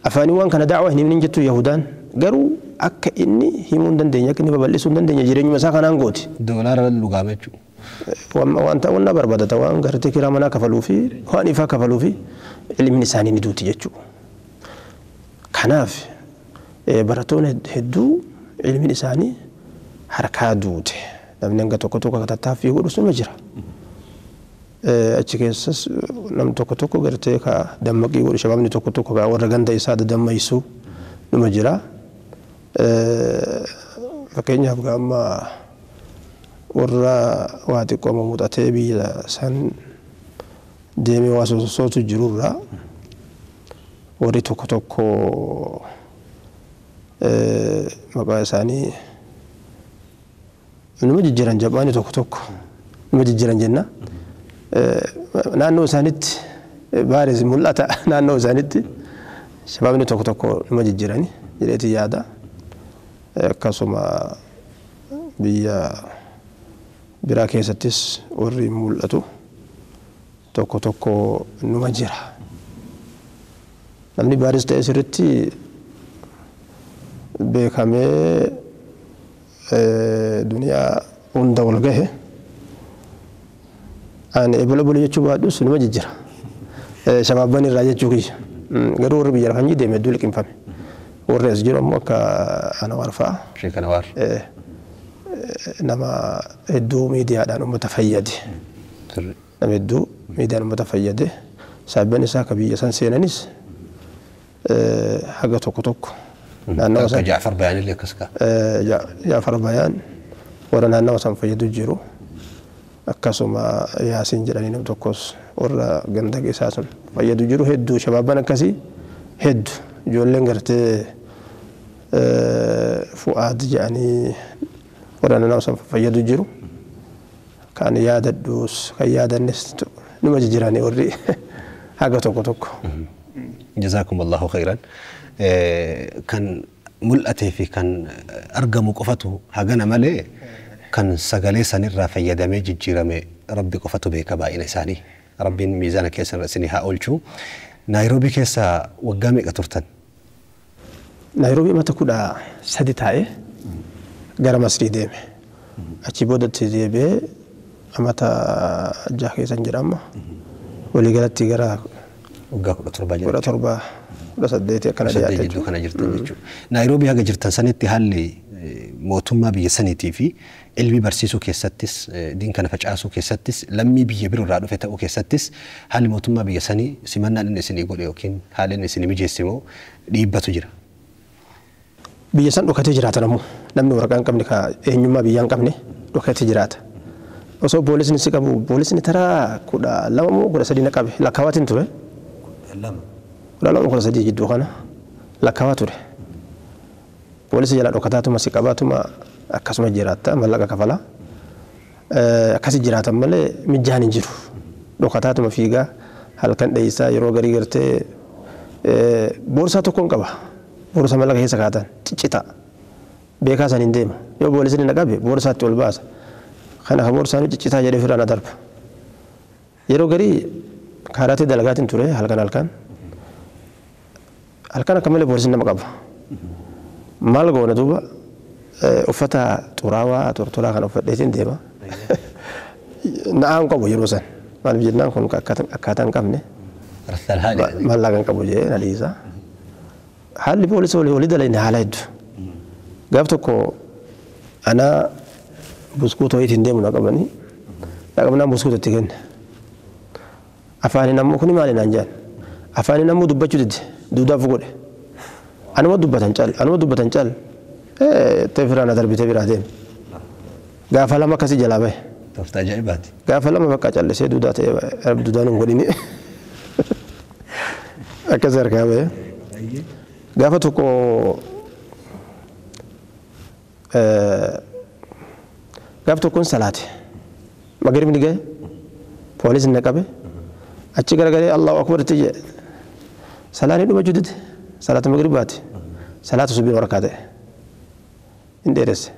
Afaanii waan kana da'waa hin himnin jettu Yahudaan garuu akka inni himuu hin dandeenye akka inni babal'isuu hin dandeenye jireenyuma isaa kanaan gooti. Doolaara lugaama jechuudha. Waan ta'uun na barbaadata waan gartee kiraa manaa kafaluu fi waan ifaa kafaluu fi ilmiin isaanii ni duuti jechuudha. Kanaaf Barattoonni hedduu ilmiin isaanii harkaa duute. Namni hanga tokko tokko tattaaffii godhu suma jira. Achi keessas namni tokko tokko gartee ka dammaqii godhu shabaabni tokko tokko ka warra ganda isaa dadammaysu numa jira. Fakkeenyaaf amma warra waa xiqqoo muuxatee biyya san deemee waa sossootu jirurraa warri tokko tokko maqaa isaanii numa jijjiiran jabaani tokko tokko numa jijjiiran jenna. Naannoo isaanitti baaris mul'ata naannoo isaanitti shabaabni tokko tokko numa jijjiirani jedheeti yaada. Akkasuma biyya biraa keessattis warri mul'atu tokko tokko numa jira. Namni baaris ta'e sirriitti beekamee duniyaa hunda wal gahe ani ebola boli jechuu baadhus numa jijjiira. Shabaabban irraa jechuu kiyya. Garuu warri biyya lafan deeme hedduu liqimfame. Warri as jiru ammoo akka Anwaar fa'a. Sheek Anwaar. Nama hedduu miidiyaadhaan uummata fayyade. Nama hedduu miidiyaan uummata fayyade. Saabban isaa akka biyya san seenanis haga tokko tokko. Akka Jaafar Bayaan illee akkas ka'a. Jaafar Bayaan warra naannawa san fayyadu jiru. Akkasuma Yaasiin jedhanii nam tokkos warra ganda isaa sun fayyadu jiru hedduu shabaabban akkasii hedduu ijoolleen gartee Fu'aad jedhanii warra naannawa san fayyadu jiru. Kan yaadadhus kan yaadannes numa jijjiiranii warri haga tokko tokko. Jazaakum Allahu khayran. Kan mul'atee fi kan argamu qofatu hagana malee kan sagalee sanirraa fayyadamee jijjiirame rabbi qofatu beeka baay'ina isaanii. Rabbiin miizaana keessan isinii haa oolchu. Naayiroobii keessa waggaa meeqa turtan? Naayiroobii mata 13 taa'ee gara Masrii deeme. Achi boodatti deebi'ee amata 6 keessan jira amma. Waliigalatti gara waggaa 17 jira. 17 18 akkana dhiyaate jidduu kana jirtan jechuudha. Naayiroobii haga jirtan sanitti haalli mootummaa biyya saniitii fi ilmi barsiisuu keessattis diin kana facaasuu keessattis lammii biyya biroo irraa dhufe ta'uu keessattis haalli mootummaa biyya sanii simannaan inni isinii godhe yookiin haalli inni isinii mijeesse moo dhiibbatu jira. Biyya san dhokatee jiraata namuu namni waraqaa hin qabne ka eenyummaa biyyaa hin qabne dhokatee jiraata. Osoo poolisni si qabu poolisni taraa 12 moo 13 na qabe lakkaawaatiin ture. 12 13 jidduu kana lakkaawaa ture. Poolisii jala dhokataatuma si qabaatuma akkasuma jiraatta mallaqa kafala. Akkasi jiraatan malee mijaan hin jiru. Dhokataatuma fiigaa halkan dheessaa yeroo garii gartee boorsaa tokkoon qaba. Boorsaa mallaqa keessa kaatan ciccita. Beekaa san hin deema. Yoo poolisni na qabe boorsaatti ol baasa. Kana ka boorsaan ciccitaa jedhee ofirraa na darba. Yeroo garii kaaraatee dalagaatiin ture halkan halkan. Halkan akka malee poolisni nama qaba. Maal goona duuba uffata xuraawaa tortoraa kan uffadheetiin deema. Na'aan qabu yeroo san. Maaliif jennaan kun akkaataa hin qabne. Mallaqa hin qabu jedhee na dhiisa. Haalli poolisii walii dalayne haala hedduu. Gaaf tokko ana buskuuta wayiitiin deemu na qabanii. Na qabnaan buskuuta itti kenne. Afaaniin ammoo kuni maali naan jedhan. Afaaniin ammoo dubbachuu dide duudaaf godhe. Anuma dubbatan cal anuma dubbatan cal ta'e firaa na darbitee biraa deeme. Gaafa lama akkasii jalaa bahe. Tooftaa ajaa'ibaati. Gaafa lama bakka callisee duudaa ta'e duudaan hin godhini. Akkas harkaa bahe. Gaafa tokko gaaf tokkoon salaate. Magribni gahe poolisni na qabe achi garagalee Allahu akbar itti jedhe. Salaanni dhumachuu dide. Salaata magribaati. Salaata subiin waraqaa ta'e. Hin dheeresse.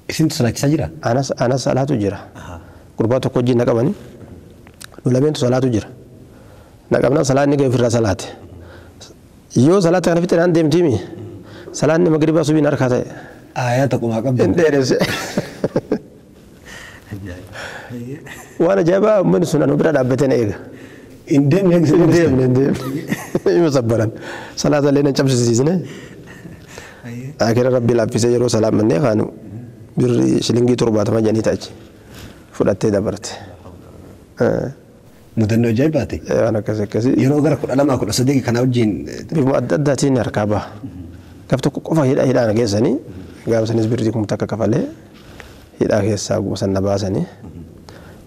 Isintu salaachisaa jira? Anas salaatu jira. Gurbaa tokko wajjin na qabani. Nu lameentu salaatu jira. Na qabnaan salaanni gahe ofirraa salaate. Yoo salaata kana fixee naan deemtiimi. Salaanni magribaa subiin harkaa ta'e. Aayaa taqumaa qabdu. Hin dheeresse. Waan ajaa'ibaa uummanni sun anu bira dhaabbatee na eega. Hin deemne Hin deemne hin deemne. Ima sabbaran. Salaata illee na cabsisiisne. Akira rabbi laaffisee yeroo salaamannee kaanu birri shilingii 70 jedhanii ta'achi fudhattee dabarte. Mudannoo ajaa'ibaati. Waan akkas akkasii. Yeroo gara 12 13 kana wajjin bifuma adda addaatiin harkaa baha. Gaaf tokko qofa hidhaan geessanii gaaf sanis birrii 1000 kafalee hidhaa keessaa guusan na baasanii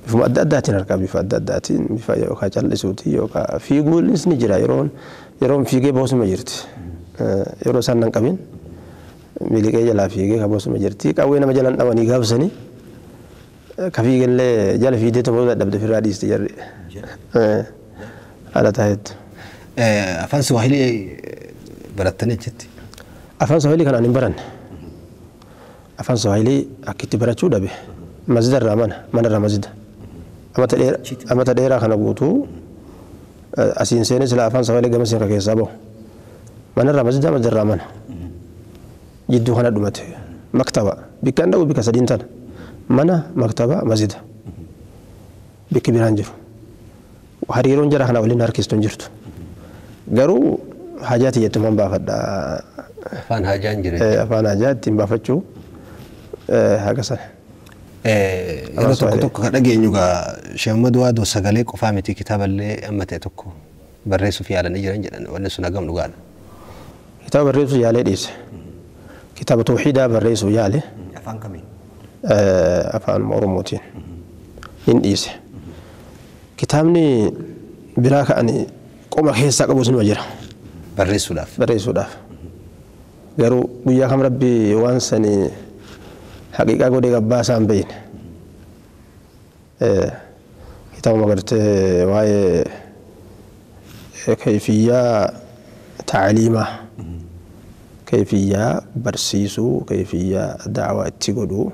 bifuma adda addaatiin harkaa bifa adda addaatiin bifa yookaan callisuuti yookaan fiiguunis ni jira yeroon fiigee boosuma jirti. Yeroo isaan nan qabin miliqee jalaa fiigee ka boosuma jirti qawwee nama jalaan dhabanii gaafsanii ka fiigellee jala fiidee tokko dadhabde firraa dhiiste jarri. Haala taayetu. Afaan Suwaahilii barattanii achitti? Afaan Suwaahilii kanaan hin baranne. Afaan Suwaahilii akkitti barachuu dhabe. Masjida irraa mana, mana irraa masjida. Amata dheeraa kana guutuu asiin seenee sila afaan Suwaahilii gama seenka keessaa bahu. Mana irraa masjida, masjida irraa mana. Jidduu kana dhumate. Maktaba. Bikka hin dhabu bikka sadiin tana. Mana, maktaba, masjida. Bikki biraan jiru. Hariiroon jara kana waliin harkistu hin jirtu. Garuu hajaa tiyyattumaan baafadha. Afaan hajaa hin jiru. Afaan hajaa ittiin baafachuu haga sana. Yeroo tokko tokko kan dhageenyu egaa Sheekh Muhammad Waadoo sagalee qofaa miti kitaaballee amma ta'e tokko barreessuuf yaalanii jiran jedhan wanni sun hagam dhugaadha. Kitaaba barreessuuf yaalee dhiise. Kitaaba tawhiidaa barreessuuf yaale. Afaan kamiin? Afaan Oromootiin. Hin dhiise. Kitaabni biraa ka'anii qoma keessaa qabu sinuma jira. Barreessuudhaaf. Barreessuudhaaf. Garuu guyyaa kam rabbi waan sanii haqiiqaa godhee gabbaa isaan beeyne. Kitaabuma gartee waa'ee kayfiyyaa taaliimaa, kayfiyyaa barsiisuu, kayfiyyaa da'waa itti godhuu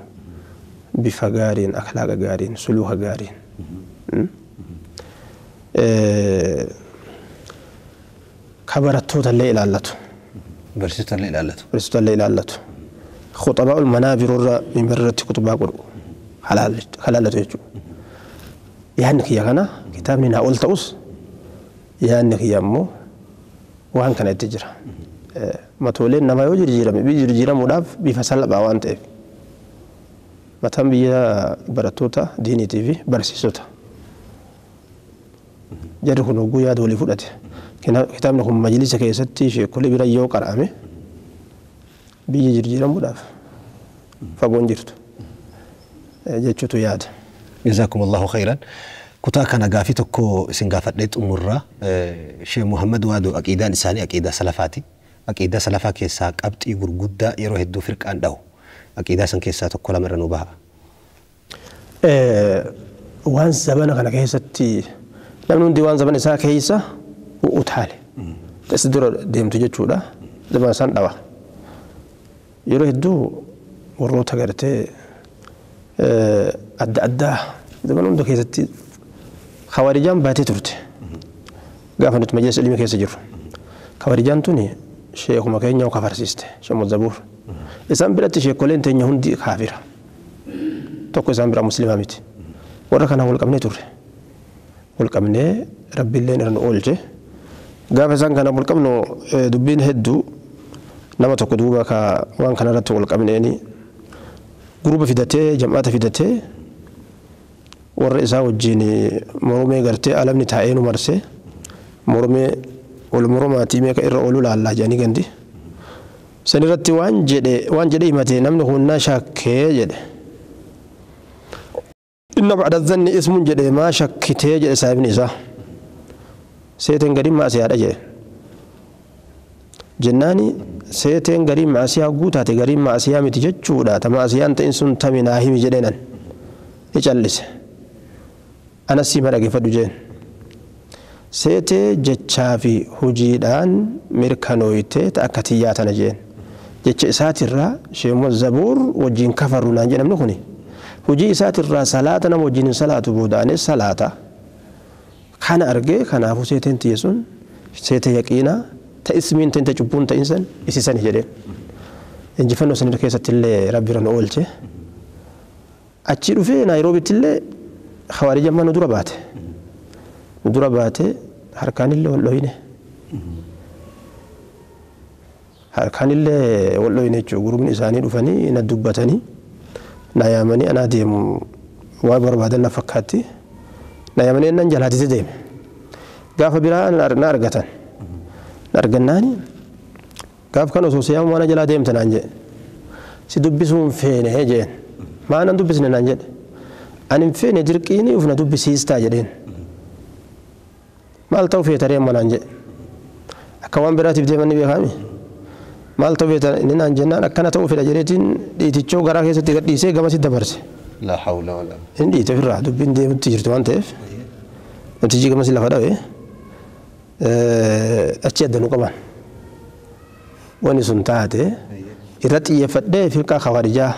bifa gaariin, akhlaaqa gaariin, suluuka gaariin. Ka barattoota illee ilaallatu. Barsiisota illee ilaallatu. Barsiisota illee ilaallatu. Khuxabaa manaabir irra minbar irratti kutubaa godhu halaallatu jechuudha. Yaadni kiyya kana kitaabni naa ol ta'us yaadni kiyya immoo waan kana itti jira. Matooleen namaa yoo jijjiirame biyyi jijjiiramuudhaaf bifa salphaa waan ta'eef mataan biyya barattoota diiniitii fi barsiisota. Jarri kun hogguu yaada walii fudhate. Kitaabni kun majlisa keessatti sheekolee bira yoo qara'ame biyyi jijjiiramuudhaaf fagoon jirtu jechuutu yaada. Jazaakumullahu khayran. Kutaa kana gaafii tokko isin gaafadhee xumurraa Sheekh Muhammad Waadoo aqiidaan isaanii aqiidaa salafaati. Aqiidaa salafaa keessaa qabxii gurguddaa yeroo hedduu firqaan dhahu. Aqiidaa san keessaa tokko lama irra nu baha. Waan zabana kana keessatti namni hundi waan zabana isaa keessa utaale. Tasi dura deemtu jechuudha. Zabana isaan dhawa. Yeroo hedduu warroota gartee adda addaa zabana hunda keessatti khawaarijaan baatee turte. Gaafa nuti majlisa ilmii keessa jirru. Khawaarijaan tuni sheekuma keenya kafarsiiste Sheekh Zabuur. Isaan biratti sheekoleen teenya hundi kaafira. Tokko isaan bira musliima miti. Warra kana wal qabnee turre. Wal qabnee rabbiilleen irra nu oolche. Gaafa isaan kana wal qabnu dubbiin hedduu nama tokko duuba ka waan kana irratti wal qabneeni guruba fidatee jam'aata fidatee warra isaa wajjin mormee gartee alamni taa'ee nu marsee mormee ol mormaatii meeqa irra ooluu laallaa jedhanii gandi. San irratti waan jedhe himate namni kun shakkee jedhe. Inna ba'da dhanni ismun jedhe maa shakkitee jedhe saahibni isaa. Seeteen gariin maasiyaadha jedhe. Jennaani seeteen gariin maasiyaa guutaate gariin maasiyaa miti jechuudha. Ta maasiyaan ta'in sun tami naa himi jedheenan. Ni callise. Anas sima dhaggeeffadhu jeen. Seetee jechaa fi hojiidhaan mirkanooytee ta akka tiyyaa tana jeen. Jecha isaatirraa Sheekh Zabuur wajjin kafarru naan jedhamni kuni. Hojii isaatirraa salaata nama wajjin hin salaatu boodaanis salaata. Kana argee kanaafuu seeteen tiyye sun seetee yaqiinaa ta ismiin ta'in ta cubbuun ta'in san isiisani jedheen. Injifannoo san keessatti illee rabbi irra nu oolche. Achi dhufee Naayiroobitti illee khawaarijammaa nu dura baate. Nu dura baate harkaan illee wal dhoyine. Harkaanillee wal dhoyne jechuudha. Gurubni isaanii dhufanii na dubbatanii na yaamanii anaa deemu waa barbaadan na fakkaatti. Na yaamanii nan jalaatite deeme. Gaafa biraa na argatan. Na argannaani gaaf kan osoo siyaamu mana jalaa deemte naan jedhe. Si dubbisuun feene jeen. Maa nan dubbisne naan jedhe. Ani hin feene dirqiini uf na dubbisiistaa jedheen. Maal ta'u feetaree amma naan jedhe. Akka waan biraatiif deeman ni beekami. Maal ta'u feeta inni naan jennaan akkana ta'uu fedha jedheetiin dhiitichoo garaa keessatti gadhiisee gamasitti dabarse. La hawla wala. Inni dhiite ofirraa dubbiin deemutti jirtu waan ta'eef. Namtichi gamasi lafa dhawe achi adda nu qaban. Wanni sun taate irratti xiyyeeffadhee firqaa khawaarijaa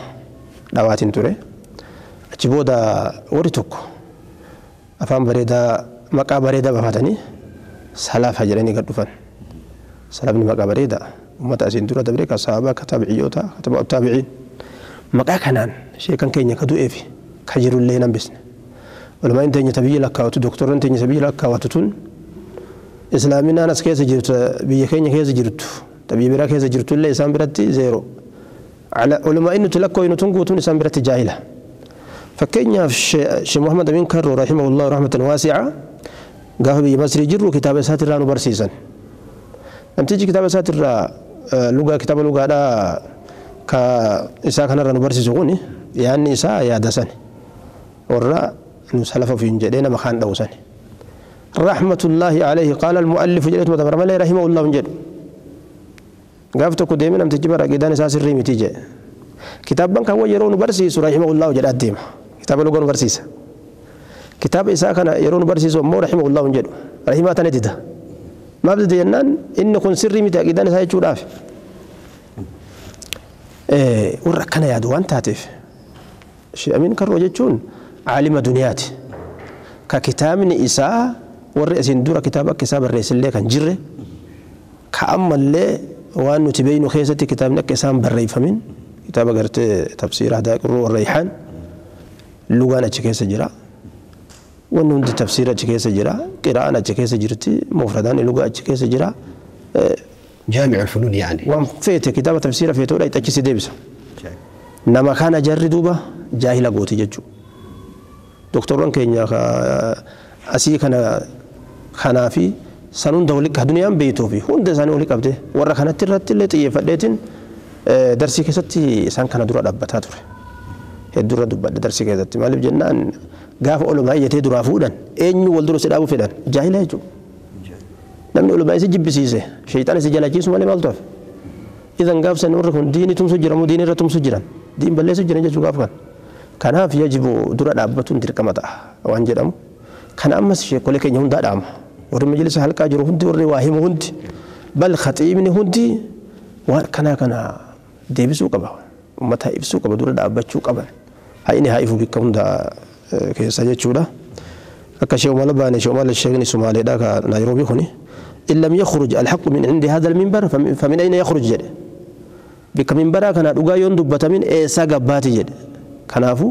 dhawaatiin ture. Achi booda warri tokko afaan bareedaa maqaa bareedaa baafatanii salafa jedhanii gad dhufan. Salafni maqaa bareedaa uummata asiin dura dabree ka sahaabaa ka taabiciyyoota ka tabaa'u taabiciin. Maqaa kanaan sheekan keenya ka du'eef ka jirullee hin hambisne. Walumaa teenya ta biyya lakkaawatu doktorran teenya ta biyya lakkaawatu tun islaaminaan as keessa jirtu biyya keenya keessa jirtu ta biyya biraa keessa jirtu illee isaan biratti zeero. Walumaa inni nuti lakkooynu tun guutuun isaan biratti jaahila. Fakkeenyaaf Sheekh Muhammad Amin Karroo rahimahullah rahmatan waasi'a gaafa biyya Masrii jirru kitaaba isaatirraa nu barsiisan. Namtichi kitaaba isaatirraa lugaa kitaaba lugaadhaa ka isaa kanarraa nu barsiisu kuni yaadni isaa yaada sani. Warra nu salafa ofiin jedhee nama kaan dha'u sani. Rahmatullaahi alayhi qaala almu'allifu jedheetuma dabara malee rahimahullah hin jedhu. Gaaf tokko deemee namtichi bara aqidaan isaa sirrii miti jedhe. Kitaabban kan yeroo nu barsiisu rahimahullah jedhaa deema. Kitaaba lugaa nu barsiisa. Kitaaba isaa kana yeroo nu barsiisu ammoo rahimahullah hin jedhu. Rahimaa tana dida. Maaf dida jennaan inni kun sirrii miti aqidaan isaa jechuudhaaf. Warra akkana yaadu waan taateef Sheekh Amiin Karroo jechuun caalima duniyaati. Ka kitaabni isaa warri asiin dura kitaaba akka isaa barreessillee kan jirre ka ammallee waan nuti beeynu keessatti kitaabni akka isaan barreeffamin kitaaba gartee tafsiira Hadaa'iqur Rayhaan lugaan achi keessa jira. Wanni hundi tafsiira achi keessa jira. Qiraa'aan achi keessa jirti. Mufradaan lugaa achi keessa jira. Jaami'ul funuun yaani. Waan feete kitaaba tafsiira feetoodha itti achi si deebisa. Nama kana jarri duuba jaahila gooti jechuudha. Doktorran keenya asii kana kanaa fi san hunda walitti duniyaan beektuu fi hunda isaanii walitti qabdee warra kanatti irratti illee xiyyeeffadheetiin darsii keessatti isaan kana dura dhaabbataa ture. Hedduu irra dubbadhe darsii keessatti maaliif jennaan gaafa olumaa iyyatee duraa fuudhan eenyu wal dura si dhaabuu fedhan jaahila jechuudha. Namni olumaa isi jibbisiise sheexaan isi jalachiisu malee maaltu hafe. Idan gaaf san warri kun diinii tumsu jiramu diinii irra tumsu jiran diin balleessu jiran jechuu gaaf kan. Kanaaf yajibu dura dhaabbatuun dirqama ta'a waan jedhamu. Kana ammas sheekolee keenya hundaa dhaama. Warri majlisa halqaa jiru hundi warri waa himu hundi bal khaxiibni hundi waan kanaa kana deebisuu qaba. Uummata ibsuu qaba dura dhaabbachuu qaban. Haa inni haa ifu bikka hunda keessa jechuudha. Akka Sheekh Umar Baane Sheekh Umar Sheekhni Somaaleedha ka Naayiroobii kuni. إن لم يخرج الحق من عند هذا المنبر فمن أين يخرج جد؟ بك منبرا كان dhugaa yoon dubbatamin eessaa gabbaati jedhe. Kanaafuu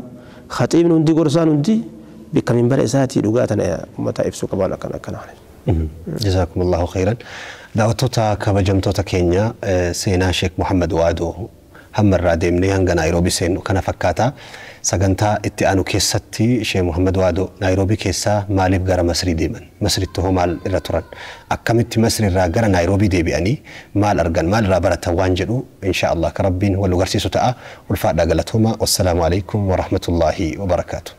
khaxiibni hundi gorsaan hundi bikka minbara isaatii dhugaa tana uummata ibsuu qaban akkana akkana. Jazaakumullahu khayran. Daawwattoota kabajamtoota keenya seenaa Sheekh Muhammad Waadoo hamma irraa deemnee hanga Naayiroobii seennu kana fakkaata. Sagantaa itti aanu keessatti Sheekh Muhammad Waadoo Naayiroobii keessaa maaliif gara Masrii deeman? Masritti hoo maal irra turan? Akkamitti Masri irraa gara Naayiroobii deebi'anii maal argan? Maal irraa baratan waan jedhu insha Allah ka Rabbiin wal agarsiisu ta'a. Ulfaadhaa galatooma. Wassalaamu alaikum wa rahmatullaahi wa barakaatu.